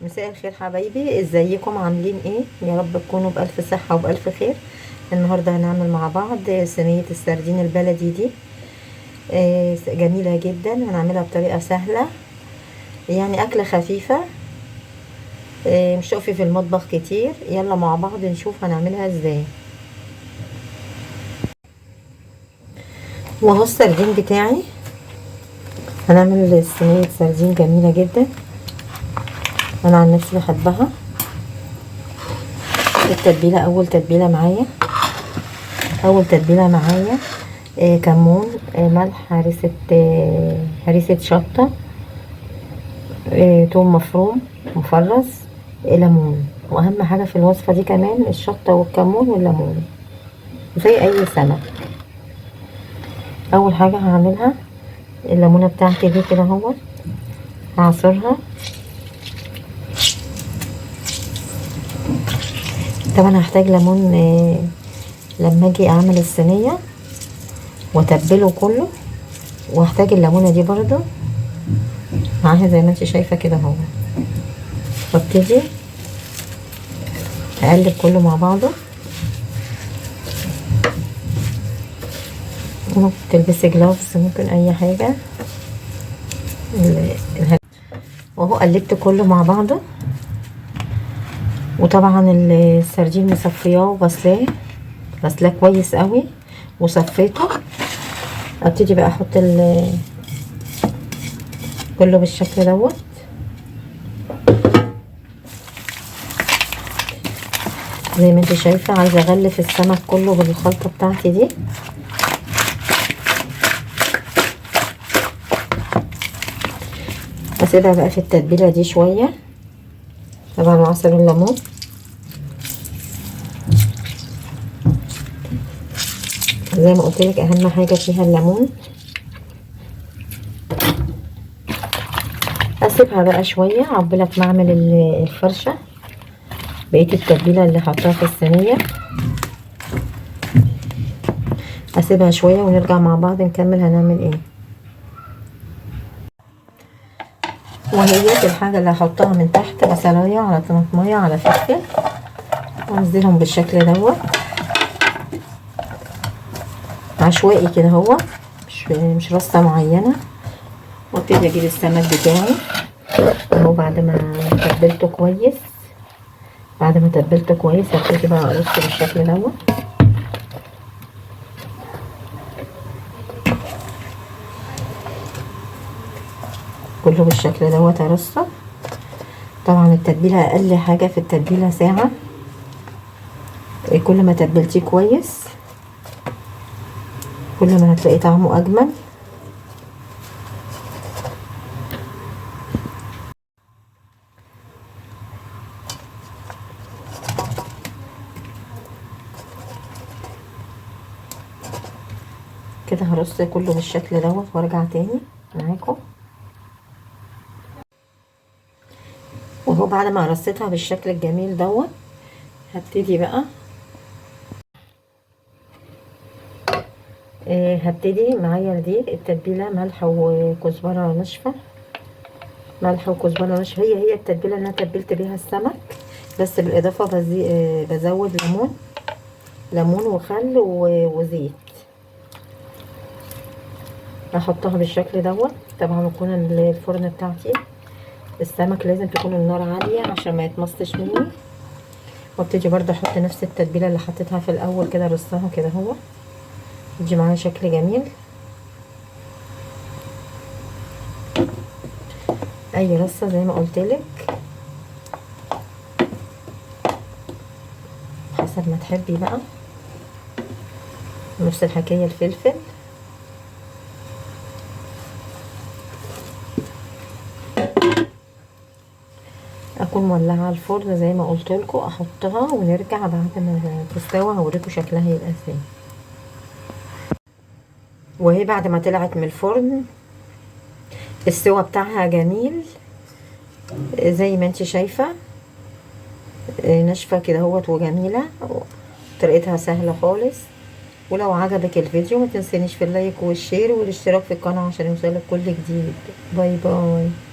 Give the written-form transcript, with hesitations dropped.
مساء الخير حبايبي، ازيكم؟ عاملين ايه؟ يا رب تكونوا بالف صحة وبالف خير. النهارده هنعمل مع بعض صينية السردين البلدي دي، جميلة جدا. هنعملها بطريقة سهلة، يعني اكله خفيفة، مش تقفي في المطبخ كتير. يلا مع بعض نشوف هنعملها ازاي. وهو السردين بتاعي، هنعمل صينية سردين جميلة جدا، انا عن نفسي بحبها. التتبيله، اول تتبيله معايا، كمون، ملح، هريسه، هريسه شطه، توم مفروم مفرز، ليمون. واهم حاجة في الوصفة دي كمان الشطه والكمون والليمون، زي اي سمك. اول حاجة هعملها الليمونه بتاعتي دي كده اهو، هعصرها. طبعا هحتاج ليمون لما اجي اعمل الصينية واتبله كله، وهحتاج الليمونه دي برضو معاها زي ما انت شايفه كده اهو. وابتدي اقلب كله مع بعضه. ممكن تلبسي جلافز، ممكن اي حاجة. وهو قلبت كله مع بعضه. وطبعا السردين مصفياه وغسلاه، غسلاه كويس قوي وصفيته. ابتدي بقى احط كله بالشكل دوت. زي ما انت شايفه، عايزه اغلف السمك كله بالخلطه بتاعتي دي. اسيبها بقى في التتبيله دي شوية، طبعا وعصر الليمون. زي ما قلت لك اهم حاجة فيها الليمون. اسيبها بقى شوية عقبالك ما اعمل الفرشة، بقية التتبيله اللي حطاها في الصينية. اسيبها شوية ونرجع مع بعض نكمل هنعمل ايه. وهي الحاجة اللي هحطها من تحت بصلايه على طماطميه على فلفل، وانزلهم بالشكل دوت عشوائي كده، هو مش رصه معينة. وابتدي اجيب السمك بتاعي اهو. بعد ما تبلته كويس، هبتدي بقى ارصه بالشكل دوت. كله بالشكل دوت ارصه. طبعا التتبيله اقل حاجة في التتبيله ساعة، كل ما تبلتيه كويس كل ما هتلاقي طعمه اجمل. كده هرص كله بالشكل دوت وارجع تاني معاكم. وهو بعد ما رصيتها بالشكل الجميل دوت، هبتدي بقى هبتدي معايا دي التتبيله، ملح وكزبره ناشفة، ملح وكزبره ناشفة. هي التتبيله اللي انا تبلت بيها السمك، بس بالاضافة بزود ليمون وخل وزيت. احطها بالشكل دوت. طبعا يكون الفرن بتاعتي السمك لازم تكون النار عالية عشان ما يتمصش مني. وابتدي برده احط نفس التتبيله اللي حطيتها في الاول كده، رصها كده اهو، يجي معايا شكل جميل. اي رصه زي ما قلت لك حسب ما تحبي بقى. نفس الحكاية الفلفل. اكون مولعه الفرن زي ما قلت لكم، احطها ونرجع بعد ما تستوي هوريكم شكلها هيبقى ازاي. وهي بعد ما طلعت من الفرن السوا بتاعها جميل زي ما انت شايفه، ناشفة كده اهوت وجميلة، طريقتها سهلة خالص. ولو عجبك الفيديو ما تنسينيش في ال like وال share والاشتراك في القناة عشان يوصلك كل جديد. bye bye.